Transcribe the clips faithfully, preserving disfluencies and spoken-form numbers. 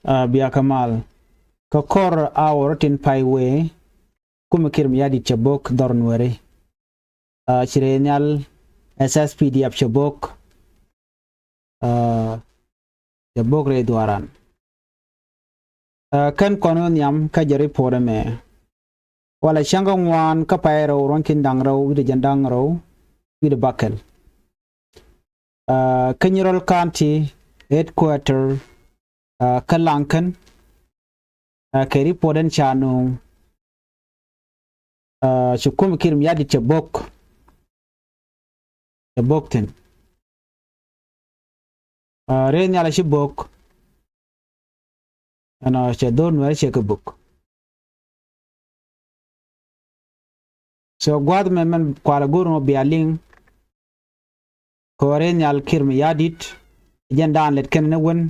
Aa, bia kɛ mal. Kä kɔr a wä rɔ tin pay wee, kumɛ Kiir Mayardit cɛ bok dhɔr Nuɛri. Aa, ci rɛy nhial S S P D F cɛ bok. Aa, cɛ bok rɛy dhuaran. Aa, kɛn kɔn wä nhiam kä jɛ report ɛmɛ. Walɛ cäŋ kä ŋuan kä pay rɛw ruɔ̱n kin da̱ŋ rɛw wi̱cdɛ jɛn da̱ŋ rɛw wi̱cdɛ bäkɛl. Aa, kä Nyirol County headquarter, aa, kä Laŋkän, aa, kɛ report ɛn ca nuŋ, aa, ci kumɛ Kiir Mayardit cɛ bok, cɛ bok thi̱n. Aa, rɛy nhial ci bok, ɛnɔ cɛ dhor Nuɛri cɛ kɛ bok. So gua̱a̱th mɛ mɛn kualɛ go̱r mɔ bia liŋ. Kɛ ɣöö rɛy nhial Kiir Mayardit, jɛn daan lɛt kɛn ni wän,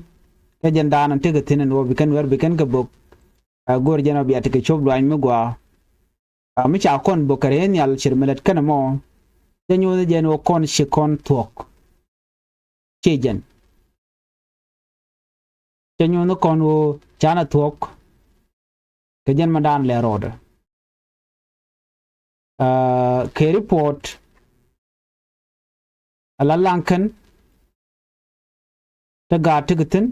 kä jɛn daan an tekɛ thi̱n ɛn ɣöö bi kɛn Nuɛr bi kɛn kɛ bok. Aa, go̱r jɛn ɣöö bia tekɛ cop luany mi gɔaa. Aa, mi ca kɔn bok kɛ rɛy nhial cir mi lɛt kɛn ɛmɔ, cɛ nyuuth jɛn ɣöö kɔn ci kɔn thuɔ̱k. Ci jɛn. Cɛ nyuuth kɔn ɣöö canɛ thuɔ̱k kɛ jɛn mɛ daan lɛ rɔɔdɛ. Aa, kɛ report, ala Laŋkän, te gaat tekɛ thi̱n,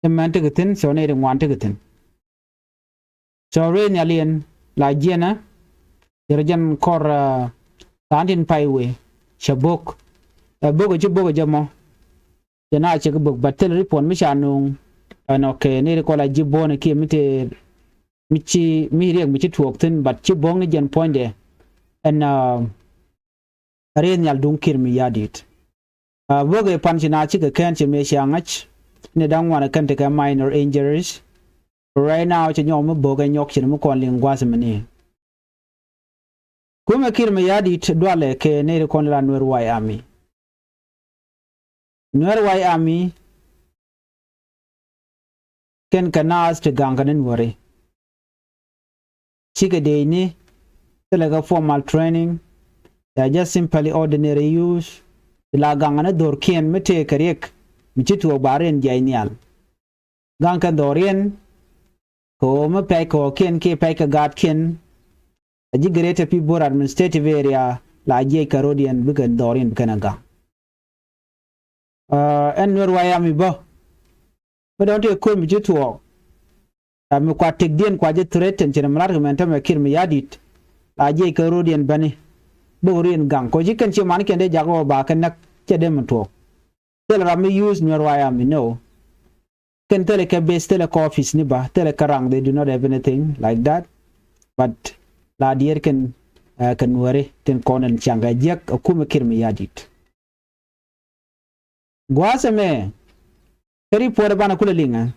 te mɛn tekɛ thi̱n, so nɛy ti ŋuan tekɛ thi̱n. So rɛy nhial yɛn la jiɛnä, cɛ rɔ jɛn kɔr, aa, tha̱a̱ŋ tin pay wee, cɛ bok. Ɛ bok ɛ ci bok ɛ jɛ mɔ. Cɛ na cɛ kɛ bok, but thil report mi ca nuŋ, ɛnɔ kɛ nɛy ti kɔn la ji̱ buɔ̱n kiɛ mi te, mi ci, mi riɛk mi ci tuɔɔk thi̱n, but ci buɔ̱n ni jɛn puɔ̱nydɛ. Ɛn, aa, rɛy nhial duŋ Kiir Mayardit. Aa, bok ɛ pan ci na cikɛ kɛn ci mëë cia ŋa̱c, ni da̱ŋ ŋuan ɛ kɛn tekɛ minor injuries. Right now cɛ nyɔk mi bok ɛ nyɔk cin mi kɔn liŋ gua̱a̱th mini. Kumɛ Kiir Mayardit dualɛ kɛ nɛy ti kɔn la Nuer White Army. Nuer White Army kɛn kɛ naath ti gaŋ kɛ ni Nuɛri. Cikɛ dëëcni, thilɛ kɛ formal training. They are just simply ordinary youth. Ti la gaŋ kɛ ni dhorkiɛn mi tëë kɛ riɛk mi ci tuɔɔk ba riɛn jiac nhial. Gaŋ kɛn dhɔriɛn kɛ ɣöö mi pɛc kɛ ɣɔ̱kiɛn kiɛ pɛc kɛ gaatkiɛn. A ji̱ Greater Pibor Administrative Area la jiɛc kɛ ro̱diɛn bikɛ dhɔriɛn bikɛn a gaŋ. Aa, ɛn Nuer White Army bä, mi dɔ̱ŋ tëë ko̱r mi ci tuɔɔk. Aa, mi kua tëkdiɛn kua ji̱ threaten, cin mi lat kɛ mɛn tämɛ Kiir Mayardit la jiɛc kɛ ro̱diɛn bäni. Bikɛ ro̱diɛn gaŋ kɛ ɣöö ci kɛn ci manikiɛn dee jakä ɣöö ba kɛ näk, cɛ dee mi tuɔɔk. Thilɛ ram mi use Nuer White Army, no. Kɛn thilɛ kɛ base, thilɛ kɛ office ni ba, thilɛ kɛ raŋ, they do not have anything like that. But la diɛɛr kɛn, ɛ, kɛ Nuɛri tin kɔn in ciaŋ kɛ jiäk ɛ kumɛ Kiir Mayardit. Gua̱a̱th ɛmɛ, kɛ report ɛ banɛ kulɛ liŋɛ.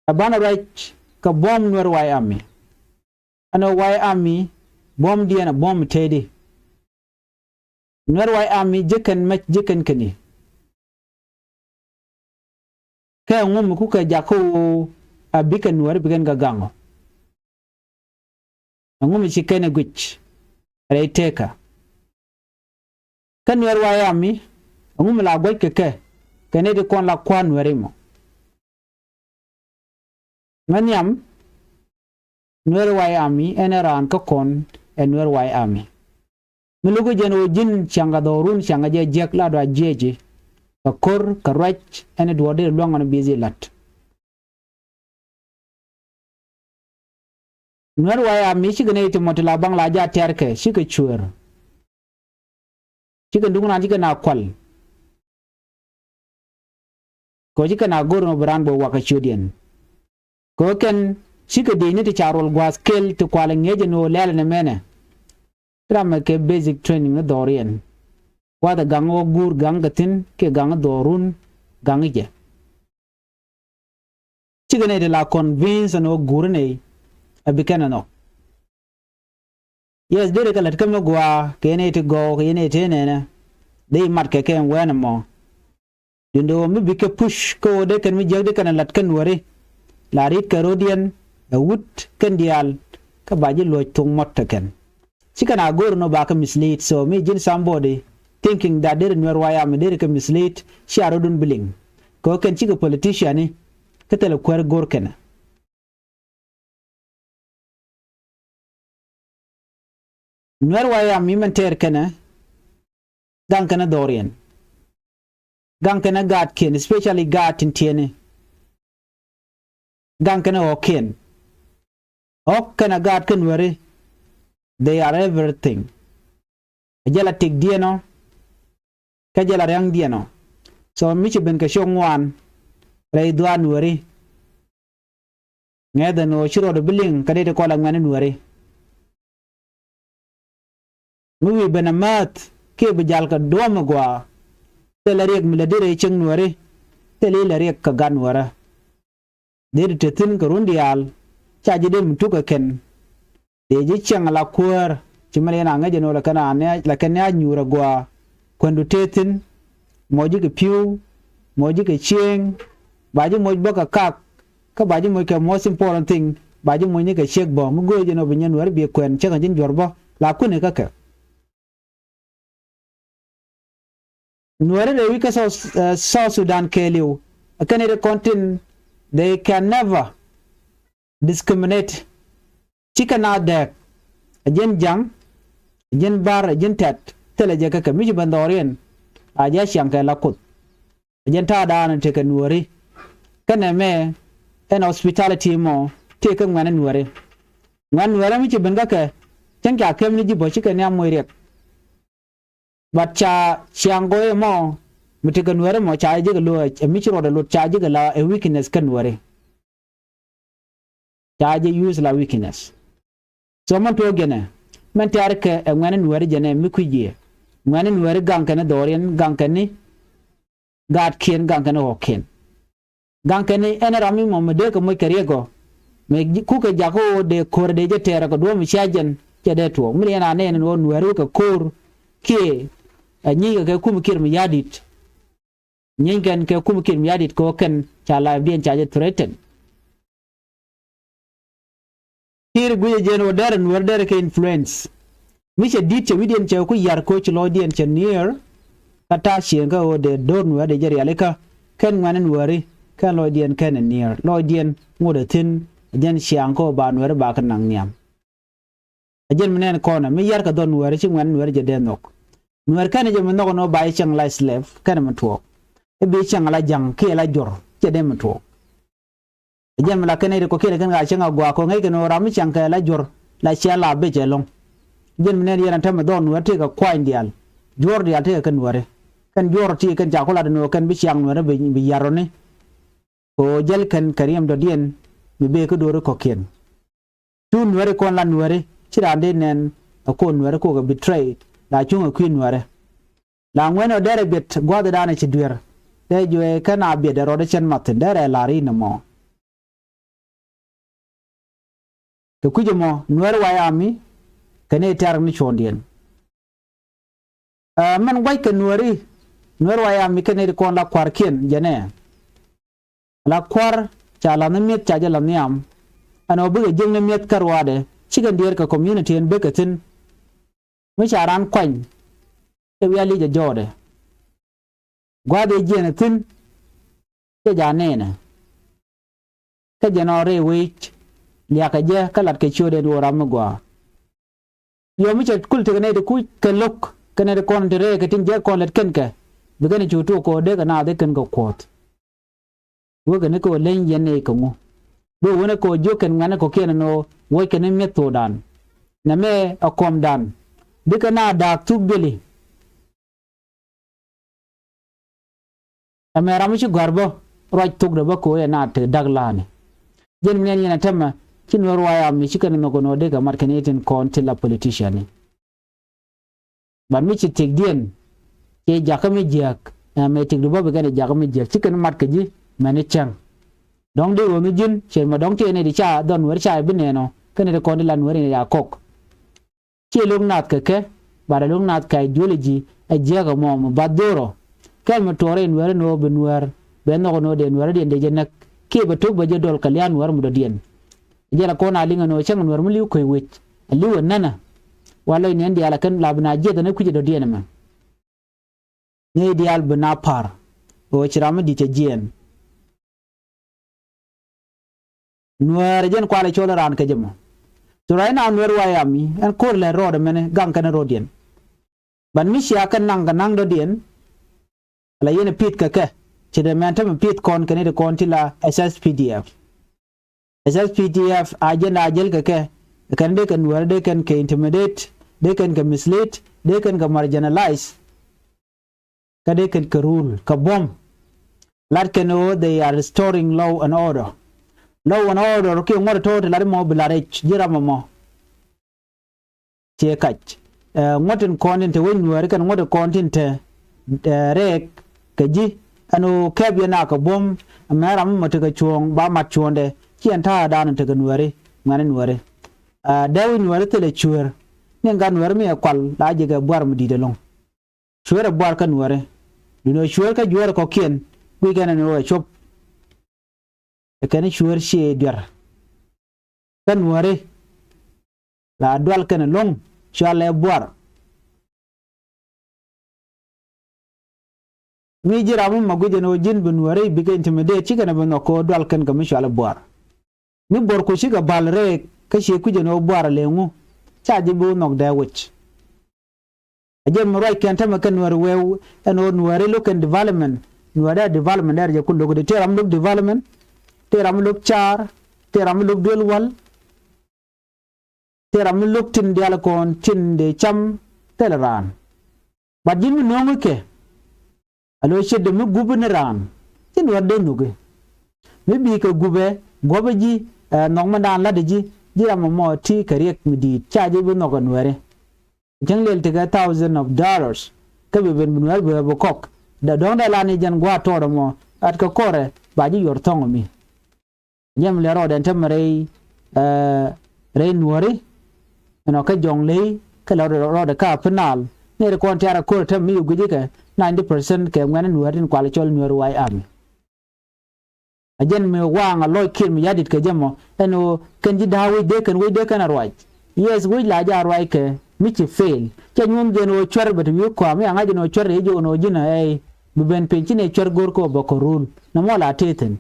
Ɛ banɛ ruac kɛ buɔ̱m Nuer White Army. Ɛn ɣöö White Army buɔ̱mdiɛn ɛ buɔ̱m tëëdi. Nuer White Army ji̱ kɛn mɛc ji̱ kɛn kɛn i̱. Kɛ ɛŋu mi kukɛ jak kä ɣöö a bikɛ Nuɛri bikɛn kɛ gaŋ ɔ? Ɛŋu mi ci kɛn ɛ guic rɛy tëëkä? Kä Nuer White Army, ɛŋu mi la gua̱c kɛ kɛ, kɛ nɛy ti kɔn la kua̱r Nuɛri mɔ? Mɛ nhiam, Nuer White Army ɛn ɛ raan kä kɔn ɛ Nuer White Army. Mi lo̱k jɛn ɣöö ji̱n ciaŋ kɛ dhɔrun, ciaŋ kɛ jɛ jiäk la dɔ̱a̱ jiɛci. Kɛ ko̱r, kɛ ruac, ɛn ɛ duɔ̱ɔ̱r dee lua̱ŋ ɣɔn busy la̱t. Nuer White Army cikɛ nɛy ti mɔ ti la baŋ la jaa tɛ̈rkɛ, cikɛ cuëër. Cikɛ duŋ raan, cikɛ na kual. Kɛ ɣöö cikɛ na go̱r ni ɣöö bi raan bä wakä ciötdiɛn. Kɛ ɣöö kɛn cikɛ diecni ti ca ruɔl gua̱a̱th kel ti kualɛ ŋi̱eecɛ ni ɣöö lɛl ni mɛnɛ. Ti ram ɛ kɛ basic training ni dhɔriɛn. Gua̱a̱th ɛ gaŋ ɣöö guur gaŋ kɛ thi̱n kiɛ gaŋ dhɔrun gaŋ jɛ. Cikɛ nɛy ti la convince ɛn ɣöö guuri nɛy ɛ bi kɛn ɛ nhɔk. Yes, deri kɛ lät kä mi gɔaa kɛ yɛn nɛy ti gɔw kɛ yɛn nɛy ti nɛnɛ. Dee mat kɛ kɛ ɛn wɛn ɛmɔ. Duundɛ ɣöö mi bikɛ push kä ɣöö dee kɛn mi jiäk dee kɛn ɛ la̱t kä Nuääri. La ri̱t kɛ ro̱diɛn ɛ wut kɛn diaal kä ba ji̱ luɔ̱c thok mɔt tä kɛn. Ci kɛn a go̱o̱r ni ɣöö ba kɛ mislead, so mi ji̱n somebody thinking that deri Nuer White Army deri kɛ mislead, cia rɔ̱dun bi liŋ. Kɛ ɣöö kɛn cikɛ politician ni kä thilɛ kuäär go̱r kɛnɛ. Nuɛr wayam mi mɛn tɛɛr kɛnɛ gaŋ kɛnɛ dhɔriɛn, gaŋ kɛnɛ gaatkiɛn, especially gaat tin tiɛni, gaŋ kɛnɛ ɣɔ̱kiɛn. Ɣɔ̱k kɛnɛ gaat kä Nuɛri, they are everything. Ɛ jɛ la tikdiɛn ɔ, kä jɛ la ria̱ŋdiɛn ɔ. So mi ci ben kɛ ciöŋ wan rɛy dhuaar Nuɛri. Ŋɛth ɛn ɣöö ci rɔɔdɛ bi liŋ kɛ dee ti kɔl a ŋuɛ̈ni Nuɛri. Mi wi̱i̱ ben a määth kiɛ bi jal kɛ duɔ̱ɔ̱m ɛ gɔaa. Thilɛ riɛk mi lɛ di rɛy cieŋ Nuɛri, thilɛ ilɛ riɛk kɛ gat Nuɛrä. Dee ti te thi̱n kɛ run diaal, ca ji̱ dee mi tuk kɛ kɛn. Dee ji̱ ciɛŋ la kuäär, ci mɛn yɛn a ŋäc ɛn ɣöö la kɛn a nɛ̈, la kɛn nɛ̈ a nyuur a gɔaa. Kuändu te thi̱n, mɔ ji̱ kɛ pi̱w, mɔ ji̱ kɛ cieŋ, ba ji̱ moc bä kɛ kak, kä ba ji̱ moc kɛ most important thing, ba ji̱ moc ni kɛ ciek bä. Mi go̱o̱c ɛn ɣöö bi nyɛn Nuɛr bi kuɛn, cäŋ a ji̱n juɔ̱r bä, la kui̱ni kä kɛ. Nuɛri rɛy wi̱c kä South, eh, South Sudan kɛɛliw, ɛ kɛn i̱ ti kɔn tin, they can never discriminate. Cikɛ na dɛɛk, ɛ ji̱n ja̱ŋ, ɛ ji̱n bar, ɛ ji̱n tɛt, thilɛ jɛ kä kɛ mi ci ben dhɔriɛn, a jɛ ciaŋ kɛ la Kuoth. Ɛ jɛn ta̱a̱ daanɔ tekɛ Nuɛri. Kɛnɛ mɛ ɛn hospitality mɔ tëë kä ŋuɛ̈ni Nuɛri. Ŋuɛ̈ni Nuɛri mi ci ben kä kɛ, cäŋ ca kɛm ni ji̱ bä cikɛ ni a moc riɛk. But ca ciaŋ gɔɔyɛ mɔ mi tekɛ Nuɛri mɔ ca ji̱ kɛ lo̱ ɛ mi ci rɔɔdɛ lot ca ji̱ kɛ la ɛ weakness kä Nuɛri. Ca jɛ use la weakness. So mɛn tuɔɔk jɛnɛ, mɛn tɛ̈r kɛ ɛ ŋuɛ̈ni Nuɛri jɛnɛ mi kui̱c yɛ. Ŋuɛ̈ni Nuɛri gaŋ kɛn ni dhɔriɛn, gaŋ kɛn ni gaatkiɛn, gaŋ kɛn ni ɣɔ̱kiɛn. Gaŋ kɛn ni ɛn ram mi mɔ mi dee kɛ moc kɛ riɛk ɔ. Mi kukɛ jak ɣöö dee ko̱r dee jɛ tɛɛr kɛ duɔ̱ɔ̱m mi cia jɛn cɛ dee tuɔɔk. Mi yɛn a nɛn ɛn ɣöö Nuɛri wä kɛ ko̱r kiɛ ɛ nyieny kɛ kɛ kum kiɛr mi ya̱di̱t. Nyieny kɛn kɛ kum kiɛr mi ya̱di̱t kɛ ɣöö kɛn ca life diɛn ca jɛ threaten. Kiɛr guic ɛ jɛn ɣöö derɛ Nuɛr derɛ kɛ influence. Mi cɛ di̱t cɛ wi̱diɛn cɛ ku yar kɛ ɣöö ci lɔcdiɛn cɛ near. Kä ta̱a̱ cieŋ kä ɣöö dee do̱r Nuɛr dee jɛ rialikä kɛn ŋuɛ̈ni Nuɛri kɛn lɔcdiɛn kɛn ɛ near. Lɔcdiɛn ŋot ɛ thi̱n ɛ jɛn ciaŋ kä ɣöö ba Nuɛri ba kɛ naŋ nhiam. Ɛ jɛn mi nɛn kɔnɛ mi yar kɛ dhɔr Nuɛri ci ŋuɛ̈ni Nuɛri jɛ dee nhɔk. Nuɛr kɛn jɛ mi nhɔk ɛn ɣöö ba jɛ cieŋ la slave kɛn mi tuɔɔk. I̱ bi cieŋ la ja̱ŋ kiɛ la jɔr cɛ dee mi tuɔɔk. Ɛ jɛn mi la kɛn i̱ ri kɔ kiɛ la kɛn ka cieŋ a gua̱a̱k kɔ ŋäc kɛn ɣöö ram mi cieŋ kɛ la jɔr la ciɛ la bec ɛlɔ̱ŋ. Jɛn mi nɛn yɛn a tɛmɛ dhɔr Nuɛri tëëkɛ kuany diaal. Juɔ̱ɔ̱r diaal tëëkɛ kɛn Nuɛri. Kɛn juɔ̱ɔ̱r tëëkɛ kɛn ca ku lat ɛn ɣöö kɛn bi ciaŋ Nuɛri bi, bi yar rɔ̱ni. Kɛ ɣöö jäl kɛn kɛ riɛm dɔ̱diɛn mi bëë kä do̱ri kɔ̱kiɛn. Cu Nuɛri kɔn la Nuɛri ci raan dee nɛn ɛ kɔn Nuɛri kɔkɛ betray la cuŋ ɛ kui̱ Nuɛri. La ŋuɛn ɔ derɛ biɛt gua̱thdan ɛ ci duer dee juɛ kɛn a biɛt ɛ rɔɔdɛ cɛn mathin derɛ lar in ɛmɔ. Kɛ kui̱c ɛmɔ Nuɛri wayami kɛ ni tɛ̈r ni cuɔ̱ndiɛn. Ɛ mɛn gua̱c kɛ Nuɛri, Nuɛri wayami kɛ ni kɔn la kua̱rkiɛn jɛnɛ. La kua̱r ca la̱th ni mi̱eth ca jɛ la̱th nhiam. Ɛn ɣöö bikɛ jiäkni mi̱eth kä ruaadɛ cikɛ diɛɛr kɛ community ɛn bekɛ thi̱n. Mi ca raan kuany kɛ wi̱i̱ a li̱c ɛ jɔɔdɛ. Gua̱a̱th ëë jiɛɛn ɛ thi̱n cɛ ja̱ nɛɛnɛ. Kä jɛn ɔ rɛy wec liakɛ jɛ kä latkɛ ciötdɛ duɔ̱ɔ̱r ram mi gɔaa. Yɔm mi cɛ kul tekɛ nɛy ti kuc kɛ lo̱k kɛ nɛy ti kɔn ti rɛy kɛ tin jɛ kɔn lät kɛn kɛ. Bi kɛn cu tuɔɔk kɛ ɣöö dee kɛ naath i̱ kɛn kɛ kuɔ̱th. Wekɛ ni kɛ ɣöö leny yɛn nɛy kɛ ŋu. Bi wen ɛ kɛ ɣöö jiök kɛn ŋuɛ̈ni kɔ̱kiɛn ɛn ɣöö wuɔc kɛn i̱ mi̱eth thokdan. Nɛmɛ ɛ kɔmdan. Bikɛ naath da̱a̱k thuk duëli. Ɛmɛ ram mi ci gɔ̱a̱r bä ruac thokdɛ bä kɛ ɣöö yɛn naath te da̱k la̱a̱ni. Jɛn mi nɛn yɛn ɛ tɛmɛ ci Nuɛr wayami ci kɛn nhɔk ɛn ɣöö dee kɛ mat kɛn i̱ tin kɔn ti la politician ni. But mi ci thiekdiɛn cɛ jakä mi jiääk ɛmɛ thiekdu bä bi kɛn jakä mi jiääk ci kɛn mat kɛ ji̱ mɛn i̱ cäŋ. Dɔ̱ŋ dee ɣöö mi ji̱n cɛ mɛ dɔ̱ŋ ti ɛn ɛ di ca dhɔn Nuɛr ca ɛ bi nɛɛnɔ kɛn ɛ di kɔn ti la Nuɛr in ɛ ya kɔk. Ciɛ lo̱k naath kɛ kɛ, bat ɛ lo̱k naath kɛ ideology ɛ jiäk ɛmɔ mi bath dho̱rɔ. Kɛn mi tuɔɔrɛ in Nuɛɛri ni ɣöö bi Nuɛɛr bɛ nhɔk ɛn ɣöö dee Nuɛɛri diɛn dee jɛ näk kiɛ bɛ to̱k bɛ jɛ dɔl kɛ lia̱a̱n Nuɛɛri mi dɔ̱diɛn. Jɛ la kɔn a liŋ ɛn ɣöö cäŋ Nuɛɛr mi li̱w kuec wec a li̱w ɛ nänä. Wa lɔc ni ɛn diaal ɛ kɛn la bi na jiɛth ɛn ɛ kui̱c ɛ dɔ̱diɛn ɛmɛ. Ni diaal bi na pa̱r ɣöö ci ram mi di̱t cɛ jiɛɛn. Nuäär jɛn kualɛ cɔl raan kɛ jɛ mɔ. So right now Nuäär White Army ɛn ko̱r lɛ rɔɔdɛ mɛnɛ gaŋ kɛn rɔɔdiɛn. But mi cia kɛ naŋ kɛ naŋ dɔ̱diɛn. La yɛn pith kɛ kɛ ci dee mɛn tämɛ pith kɔn kɛn i̱ ti kɔn ti la S S P D F. S S P D F a jɛn a jäl kɛ kɛ kɛn dee kɛ Nuäär dee kɛn kɛ intimidate, dee kɛn kɛ mislead, dee kɛn kɛ marginalize. Kä dee kɛn kɛ rule kɛ buɔ̱m. Lat kɛn ɣöö they are restoring law and order. Law and order kiɛ ŋuɔ̱t tɔ̱ ti lat mɔ bi lat rɛc ji̱ ram mɔ. Ciɛ kac ŋuɔ̱t tin kɔn tin te wec Nuääri kɛn ŋuɔ̱t kɔn tin te rɛɛk kɛ ji̱. Ɛn ɣöö kɛp yɛn a kɛ buɔ̱m mɛ ram mɔ tekɛ cuɔ̱ɔ̱ŋ ba mat cuɔ̱ɔ̱ŋdɛ. Ciɛ ɛn ta̱a̱ daanɔ tekɛ Nuääri ŋuɛ̈ni Nuääri. Dee wi̱c Nuääri thilɛ cuëër ni gat Nuääri mi ɛ kual la ji̱ kɛ buar mi di̱i̱t ɛlɔ̱ŋ. Cuëër ɛ buar kä Nuääri. Duundɛ cuëër kä juäär kɔ̱kiɛn guic kɛn ɛn ɣöö ɛ cop. Ɛ kɛn cuëër ciɛ duer kä Nuääri. La dual kɛn ɛlɔ̱ŋ cualɛ buar. Mi ji̱ ram mi ma guic ɛn ɣöö ji̱n bi Nuääri bikɛ intimidate ci kɛn ɛ bi nhɔk kɛ ɣöö dual kɛn kɛ mi cualɛ buar. Mi buɔrku cikɛ bal rɛɛk kä ciɛ kui̱c ɛn ɣöö buar ɛ lëŋu ca ji̱ bi wä nhɔk dee wec. A jɛ mi ruac kɛn tämɛ kɛn Nuääri wee ɛn ɣöö Nuääri lo̱k kɛn development. Nuääri a development dɛr jɛ ku lo̱k di tëë ram lo̱k development, tëë ram lo̱k caar, tëë ram lo̱k duel wal, tëë ram lo̱k tin diaal kɔn tin dee cam thilɛ raan. But ji̱n mi no̱o̱ŋi kɛ a lo̱c ce̱tdɛ mi gupi ni raan ci Nuäär dee nhuki. Mi bi̱i̱ kɛ gupɛ guɔ̱pä ji̱ ɛ nhɔk mi daan la̱tdä ji̱ ji̱ ram ɛmɔ ti kɛ riɛk mi di̱i̱t ca ji̱ bi nhɔk ɛ Nuääri. Cäŋ lël tekɛ thousand of dollars kä bi ben bi Nuäär bi ɣä bi kɔk. Dee dɔ̱ŋ dee lan i̱ jɛn gua̱a̱t tɔɔt ɛmɔ at kɛ kɔrɛ ba ji̱ yuɔr thɔ̱ŋ ɛmi. Jɛm lɛ rɔɔdɛ ɛn tämɛ rɛy rɛy Nuääri. Ɛnɔ kä Jɔŋley kä lɛ rɔɔdɛ kä Upper Nile ni ri kɔn tiarɛ ko̱r ɛn tämɛ mi yu gui̱ci kɛ ninety percent kɛ ŋuɛ̈ni Nuääri tin kual cɔl Nuääri White Army. A jɛn mi waaŋ a lɔc Kiir Mayardit kɛ jɛ mɔ ɛn ɣöö kɛn ji̱ da̱a̱ wec dee kɛn wec dee kɛn a ruac. Yes, wec la jɛ a ruac kɛ mi ci fail. Cɛ nyuɔ̱n jɛn ɣöö cuɛr bɛ ti wi̱i̱ kɔam mi a ŋa̱c jɛn ɣöö cuɛr rɛy jɛ ɣöö ji̱n ɛ ɛy bi ben piny ci nɛ cuɛr go̱r kɛ ɣöö bɛ kɛ rul. Nɔmɔ la tëë thi̱n.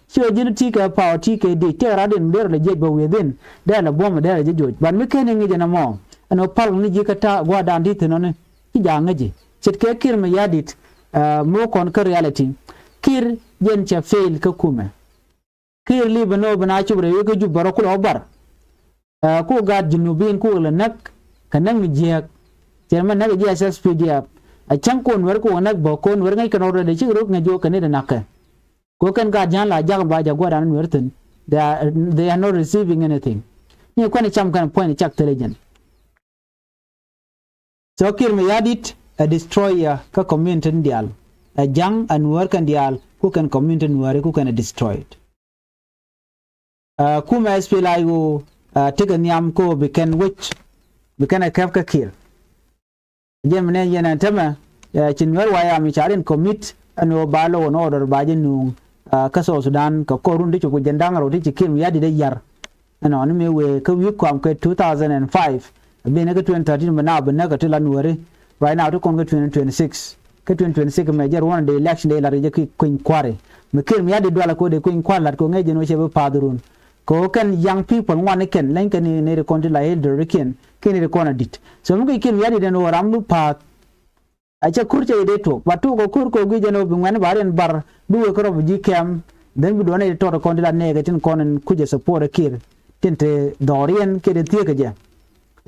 Ci ɣöö ji̱n ti kɛ power ti kɛ dic tëë rat in mi dee rɔ lɛ jiɛc bɛ within dee lɛ buɔ̱m dee lɛ jɛ joc. But mi ken i̱ ŋi̱c ɛn ɛmɔ ɛn ɣöö pal ni ji̱ kä ta̱a̱ gua̱a̱r dan ti thi̱n ɔni. Ci ja̱a̱ŋ ŋäci ce̱tkɛ Kiir Mayardit. Ɛ mi wä kɔn kä reality Kiir jɛn cɛ fail kä kumɛ. Kiir li bɛ nɔ bi na cop rɛy wek kä Jup bɛ rɔ kulɛ wä bar. Ɛ ku gaat Junubin ku lɛ näk kɛ näk mi jiääk. Cɛ mɛ näk ji̱ S S P D F. Ɛ cäŋ ku Nuɛr ku näk bä ku Nuɛr ŋäc kɛn already cik ruk ŋäc wä kɛ ni di na̱kɛ. Ku kɛn gaat ja̱a̱n la jak ba jak gua̱dan Nuɛr thi̱n. They are, they are not receiving anything. Ni kuɛn cam kɛn puɔ̱ny cak thilɛ jɛn. So Kiir Mayardit ɛ destroyer kä community ni diaal. Ɛ ja̱ŋ ɛ Nuäär kɛn diaal ku kɛn community Nuääri ku kɛn ɛ destroyed. Ɛ kumɛ S P L A I O ɛ tekɛ nhiam ko bi kɛn wec bi kɛn ɛ kɛp kä Kiir. Jɛn mi nɛ yɛn ɛn tämɛ ɛ ci Nuɛr White Army ca rin commit ɛn ɣöö ba law and order ba jɛ nuŋ ɛ kä South Sudan kɛ kɔr run ti cop kɛ jɛn da̱ŋ rɛw ti ci Kiir Mayardit ɛ yar. Ɛnɔni mëë wëë kä wi̱i̱ kɔam kɛ two thousand and five. Bi nɛ kä twenty thirteen bɛ naath bi näk kä ti la Nuääri. Right now ti kɔn kä twenty twenty-six. Kä twenty twenty-six mɛ jɛ ruɔ̱n dee election dee lat kɛ jɛ ki kueny kua̱ri. Mi Kiir Mayardit dualɛ kɛ ɣöö dee kueny kua̱ri lat kɛ ɣöö ŋäc jɛn ɣöö cɛ bi pa̱a̱th run. Kɛ ɣöö kɛn young people ŋuani kɛn leny kɛn ni ri kɔn ti la elder ri kiɛn kiɛn ri kɔn a di̱t. So mi guic Kiir Mayardit ɛn ɣöö ram bi pa̱a̱th. A cɛ ko̱r cɛ yɛ dee tuɔɔk ba tuɔɔk kɛ ko̱r kɛ guic ɛn ɣöö bi ŋuɛ̈ni ba riɛn bar bi wek kä refugee camp. Then bi duɔ̱ɔ̱r nɛy ti tɔt kɔn ti la nɛɛkɛ tin kɔn in kucɛ support ɛ Kiir tin te dhɔriɛn kiɛ ti thieekä jɛ.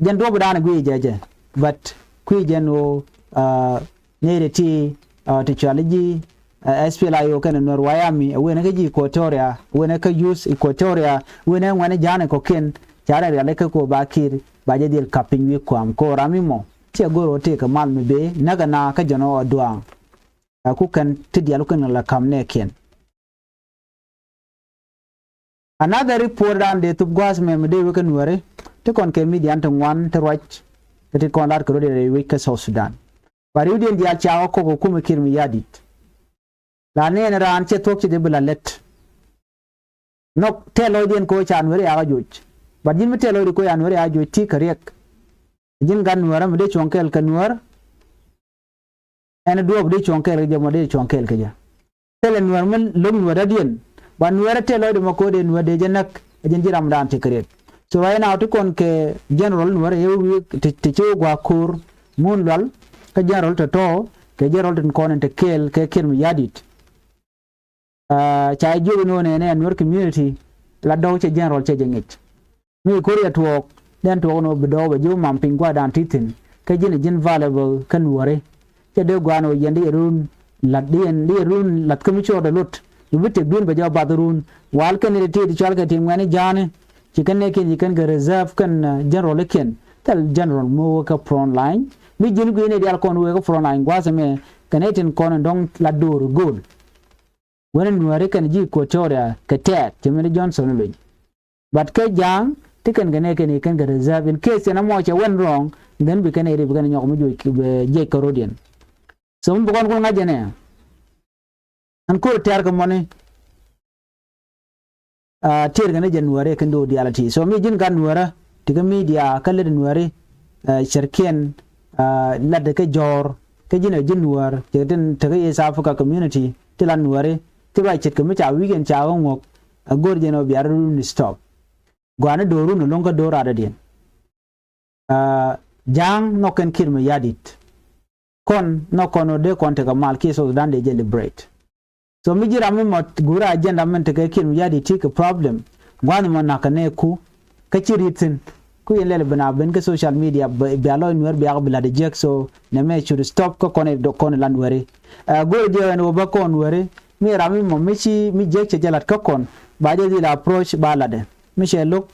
Jɛn duɔ̱ɔ̱p dan guic jɛ jɛ. But kui̱ jɛn ɣöö nɛy ti ti cuali ji̱ S P L A I O kɛnɛ Nuɛr White Army ɛ wen kä ji̱ Equatoria, wen kä youth Equatoria, wen ɛ ŋuɛ̈ni ja̱a̱n ɛ kɔ̱kiɛn ca rɛ rialikä kɛ ɣöö ba Kiir ba jɛ dhil kap piny wi̱i̱ kua̱a̱m kɛ ɣöö ram mi mɔ. Ciɛ go̱r ɣöö tëëkɛ mal mi bëë näk ɛna kä jɔn ɣɔɔ duaaŋ. Ɛ ku kɛn ti diaal ku kɛn la ka̱m nɛɛkiɛn. Another report dan dee thup gua̱a̱th mɛ mi dee wek kä Nuääri ti kɔn kɛ midian ti ŋuan ti ruac. Kä ti kɔn lar kɛ rot yɛ rɛy wec kä South Sudan. Ba riwdiɛn diaal ca ɣä kɔk ɛ kumɛ Kiir Mayardit. La ni ɛn raan cɛ thuɔ̱k cɛ jɛ bi la lɛt. Nhɔk tɛl lɔcdiɛn kɛ ɣöö ca Nuääri yakä joc. But ji̱n mi tɛl lɔcdi kɛ ɣöö ca Nuääri yakä joc ti kɛ riɛk. Ji̱n gat Nuäärä mi dee cuɔ̱ŋ kɛɛl kɛ Nuäär. Ɛn duɔ̱ɔ̱p dee cuɔ̱ŋ kɛɛl kɛ jɛ mɔ dee cuɔ̱ŋ kɛɛl kɛ jɛ. Thilɛ Nuäär mi lo̱k Nuäär dädiɛn. Ba Nuäär ɛ tɛl lɔcdi mɔ kɛ ɣöö dee Nuäär dee jɛ näk. Ɛ jɛn ji̱ ramdan ti kɛ riet. So right now ti kɔn kɛ general Nuäärɛ ɛ wi̱i̱ ti, ti ci wä gua̱a̱k ko̱r mun lual kä general tɔ̱tɔ̱ kɛ general tin kɔn in te kɛɛl kɛ Kiir Mayardit. Ca jiök ni ɣöö nɛnɛ Nuer community la dɔ̱k cɛ general cɛ jɛ ŋic. Mi ko̱r yɛ tuɔɔk den tuɔɔk ni ɣöö bi dɔ̱k bɛ ji̱ wä mam piny gua̱a̱dan ti thi̱n kä ji̱n ji̱n valuable kä Nuääri. Cɛ dee gua̱a̱n ɣöö yɛn di yɛ run la̱t di yɛn di yɛ run la̱t kä mi cuɔɔr dee lot mi bi tëk duun bɛ jɛ wä bath run. Wal kɛn ni ti ti cɔal kɛ ti ŋuɛni ja̱a̱ni ci kɛn nɛɛkiɛn ci kɛn kɛ reserve kɛn general ikiɛn thil general mi wä kä front line. Mi ji̱n gui̱n ni diaal kɔn wee kä front line gua̱a̱th ɛmɛ kɛn ɛ tin kɔn in dɔ̱ŋ la do̱r go̱o̱l. Wen in Nuääri kɛn ji̱ Equatoria kɛ tɛɛt cɛ min Johnson luny. But kɛ ja̱a̱ŋ ti kɛn kɛ nɛɛkiɛn i̱ kɛn kɛ reserve in case yɛn amɔ cɛ went wrong, then bi kɛn ɛ ri bi kɛn ɛ nyɔk mi juɔc jiɛc kärodiɛn. So mi bi kɔn kun ŋa̱c jɛ nɛ ɛn ko̱r tɛ̈r kɛ mɔni. Tiɛɛr kɛn jɛ Nuääri kɛn do̱r diaal a ti. So mi ji̱n gat Nuäärä ti kä media kä lät Nuääri cärkiɛn lat kä jɔ̱ɔ̱r kä ji̱n ɛ ji̱ Nuäär ti tin te kä East Africa Community ti lat Nuääri ti ruac ce̱tkɛ mi ca weekend ca ɣä ŋuɔ̱k. Ɛ go̱r jɛn ɔ bia run stop. Gua̱a̱ni do̱r run ɛ lo̱ŋ kä do̱r radädiɛn. Ja̱a̱ŋ nhɔk kɛn Kiir Mayardit. Kɔn nhɔk kɔn ɔ dee kɔn tekɛ mal kiɛ South Sudan dee jɛ liberate. So mi ji̱ ram mi mɔ guur agenda min tekɛ Kiir Mayardit ti kɛ problem. Gua̱a̱th mɔ na̱k kɛ nɛɛku kä ci ri̱t thi̱n. Ku yɛn lɛl ben a ben kä social media bia lɔc Nuäär bia kɛ bi la̱t jiäk so nɛ mɛ should stop kä kɔn ɛ dɔk kɔn ɛ la Nuääri. Go̱o̱r diɛ ɛn wä bä kɔn Nuääri mi ram mi mɔ mi ci mi jiäk cɛ jɛ la̱t kä kɔn ba jɛ dhil approach ba la̱tdɛ. Mi cɛ lo̱k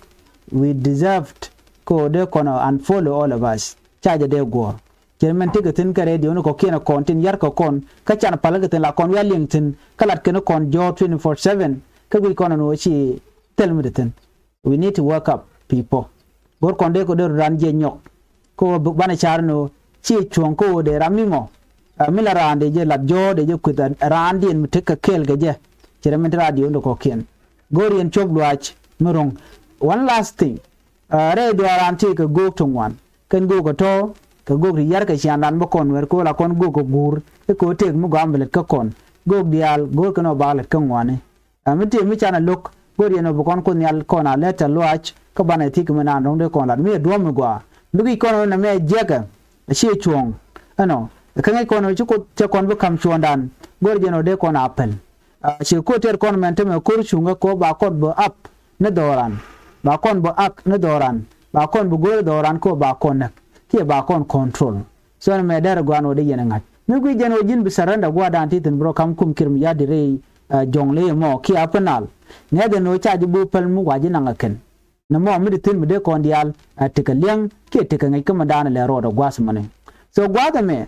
we deserved kɛ wä dee kɔn ɔ unfollow all of us. Ca jɛ dee guɔ̱ɔ̱r. Cɛ mɛn tekɛ thi̱n kä radio ni kɔ̱kiɛn ɛ kɔn tin yar kɛ kɔn kä can pal kɛ thi̱n la kɔn wi̱i̱ a liŋ thi̱n kä lat kɛn kɔn jɔ̱ɔ̱r twenty four seven kä guic kɔn ɛn ɣöö ci thil mi ti thi̱n. We need to wake up people. Go̱r kɔn dee kɛ dee raan jiɛ nyɔk kä ɣöö banɛ car ni ɣöö ci cuɔ̱ŋ kä ɣöö dee ram mi mɔ. Mi la raan dee jɛ lat jɔ̱ɔ̱r dee jɛ kueth raan diɛn mi tekɛ kɛɛl kɛ jɛ. Cɛ rɛ mɛn ti radio ni kɔ̱kiɛn go̱r yɛn cop luaac mi ro̱ŋ. One last thing. Rɛy dhuaaran ti kɛ go̱o̱k ti ŋuan kɛn go̱o̱k kɛ tɔ̱ kɛ go̱o̱k ti yar kɛ ciaŋdan bä kɔn wɛr kɛ ɣöö la kɔn go̱o̱k kɛ guur i̱ kɛ ɣöö tëëk mi gɔaa mi lät kä kɔn. Go̱o̱k diaal go̱o̱r kɛn ɔ bak lät kä ŋuani. Mi tëë mi canɛ lo̱k go̱o̱r yɛn ɔ bi kɔn kuoth nhial kɔn a lɛt tɛ luaac kä banɛ thi̱k mi naan rɔ̱ŋ dee kɔn lat mi ɛ duɔ̱ɔ̱m mi gɔaa. Mi guic kɔn ɣöö nɛmɛ jiɛkɛ a ciɛ cuɔ̱ɔ̱ŋ ɛnɔ kä ŋäc kɔn ɣöö ci kuoth cɛ kɔn bi ka̱m cuɔ̱ɔ̱ŋdan. Go̱o̱r yɛn ɔ dee kɔn a pɛl. Ci ko̱r tɛr kɔn mɛn temɛ ko̱r cuŋä kɛ ɣöö ba kɔn bi up ni dhɔran ba kɔn bi ak ni dhɔran ba kɔn bi go̱o̱r dhɔran kɛ ɣöö ba kɔn näk kiɛ ba kɔn control. So ni mɛ dɛr guan wä di yɛn ŋa̱c mi guic jɛn wä ji̱n bi surrender guadan ti thi̱n bi rɔ kam kum Kiir Mayardit rɛy jɔŋ ley mɔ kiɛ a penal. Ŋɛth ɛn wä ca ji̱ bi päl mi wa ji̱ naŋ a kɛn. Ni mɔ mi di thi̱n mi dee kɔn diaal a tekɛ liɛŋ kiɛ tekɛ ŋäc kä mi daanɛ lɛ rɔɔdɛ gua̱th mɔni. So gua̱th ɛmɛ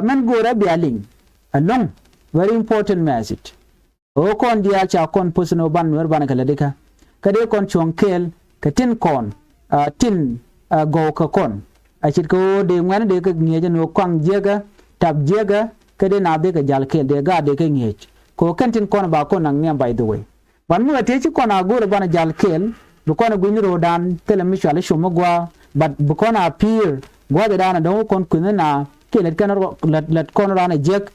mɛn go̱o̱rɛ bia liŋ ɛlɔ̱ŋ. Very important message. Ɣöö kɔn diaal ca kɔn poth ni ɣöö ban nueer banɛ kɛ lätdikä kä dee kɔn cuɔ̱ŋ kɛɛl kɛ tin kɔn tin gɔw kɛ kɔn. A ce̱tkɛ ɣöö dee ŋuɛ̈ni dee kɛ ŋi̱eec ɛn ɣöö kɔaŋ jiäkä tap jiäkä kä dee naath dee kɛ ja̱l kɛɛl dee gaat dee kɛ ŋi̱eec. Kɛ ɣöö kɛn tin kɔn ba kɔn naŋ nhiam by the way. Ban mi ɣä tëë ci kɔn a go̱o̱rɛ banɛ ja̱l kɛɛl bi kɔn a gui̱ny ro̱o̱dan thilɛ mi cual i̱ com mi gua̱a̱. But bi kɔn a pi̱i̱r gua̱a̱th ɛ daanɛ dɔ̱ŋ wä kɔn kui̱n ni na kiɛ lät kɛn lät kɔn raan ɛ jiäk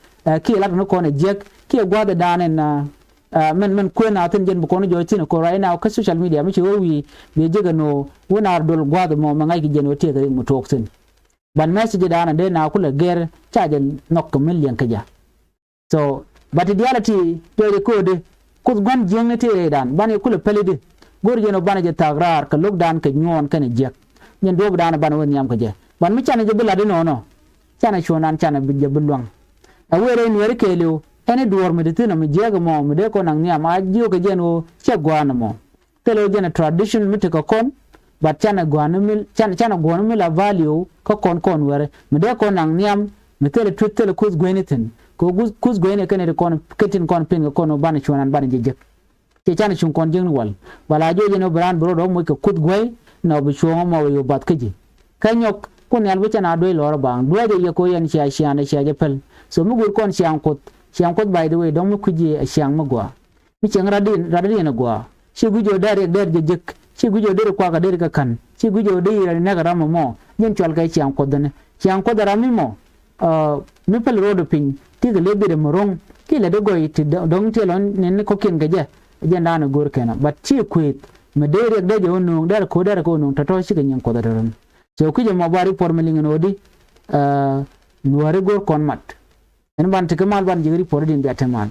kiɛ lat kɔn kɔn ɛ jiäk kiɛ gua̱a̱th ɛ daanɛ na. Mɛn mɛn kuën a thi̱n jɛn bi kɔn jɔɔc thi̱n kɔ right now kä social media mi ci wä wi̱i̱ bi jek ɛn ɣöö wä naar duɔl gua̱a̱th ɛmɔ mɛ ŋa̱c kɛ jɛn ɣöö tiɛɛk ɛ rik mi tuɔɔk thi̱n. Ban message dan a dee na kulɛ gɛr ca jɛ nhɔk kɛ mi liɛŋ kɛ jɛ. So but ti diaal a ti jɔɔc ɛ köödi kuth gua̱n jiäkni ti rɛydan ban yɛ kulɛ päl i̱di. Go̱r jɛn ɣöö banɛ jɛ thak raar kɛ lo̱kdan kɛ nyuɔɔn kɛnɛ jiäk. Jɛn duɔ̱ɔ̱pdan banɛ wä nhiam kɛ jɛ ban mi canɛ jɛ bi lat inɔnɔ. Canɛ cuɔ̱ɔ̱ŋdan canɛ jɛ bi lua̱ŋ. Ɛ wëë rɛy nueeri kɛɛliw ɛn i̱ duɔ̱ɔ̱r mi ti thi̱n ɔ mi jiääk ɛmɔ mi dee kɔn naŋ nhiam a jiökɛ jɛn ɣöö cɛ gua̱a̱n ɛmɔ. Thilɛ ɣöö jɛn ɛ tradition mi tekɛ kɔn but canɛ gua̱a̱n mi canɛ gua̱a̱n mi la value kä kɔn kɔn wɛrɛ mi dee kɔn naŋ nhiam. Mi thilɛ tuth thilɛ kuth gueyni thi̱n kɛ kuth gueyni kɛn iti kɔn kɛ tin kɔn piŋ kɛ kɔn ɣöö banɛ cuɔ̱ɔ̱ŋdan banɛ jɛ jek. Ciɛ canɛ cuŋ kɔn jiäkni wal. Wal a jiɔc ɛn ɣöö bi raan bi rɔɔdɛ wä moc kɛ kuth guey nɔ bi cuɔ̱ɔ̱ŋ ɛmɔ wä yio̱w bath kä ji̱. Kä nyɔk kun nhial bi cɛn a duec lɔɔr ɛ baaŋ duec ɛ yɛ kɛ ɣöö yɛn cia ciaaŋdɛ cia jɛ päl. So mi guur kɔn ciaaŋ kuoth ciaaŋ kuoth by the way dɔ̱ŋ mi kui̱c ji̱ ɛ ciaaŋ mi gɔaa. Mi cieŋ rat diɛn rat diɛn ɛ gɔaa ci gui̱c ɣöö dee riɛk dee jɛ jek ci gui̱c ɣöö dee ri kuak ɛ dee ri kɛ ka̱n ci gui̱c ɣöö dee yir ɛ nɛk ɛ ram ɛmɔ. Jɛn cual kɛ ciaaŋ kuoth ɛn ciaaŋ kuoth ɛ ram mi mɔ. Mi päl ro̱o̱dɛ piny ti kɛ lëë bit ɛmɛ ro̱ŋ ki lɛ di gɔy ti dɔ̱ŋ ti lɔ ni kɔ̱kiɛn kɛ jɛ. Jɛn daanɛ go̱o̱r kɛn ɔ but ci kuëëth Mi dee riɛk dee jɛ wä nööŋ, derɛ ko̱o̱t derɛ kɛ wä nööŋ tɔ̱tɔ̱ cikɛ nyiŋ Kuɔth ɛ tɔ̱tɔ̱. So kui̱cɛ mɔ ba report mi liŋ ɛn ɣöö di, ɛ, Nuääri go̱r kɔn mat. Ɛn ban tekɛ mal ban ji̱ report di in bia te mal.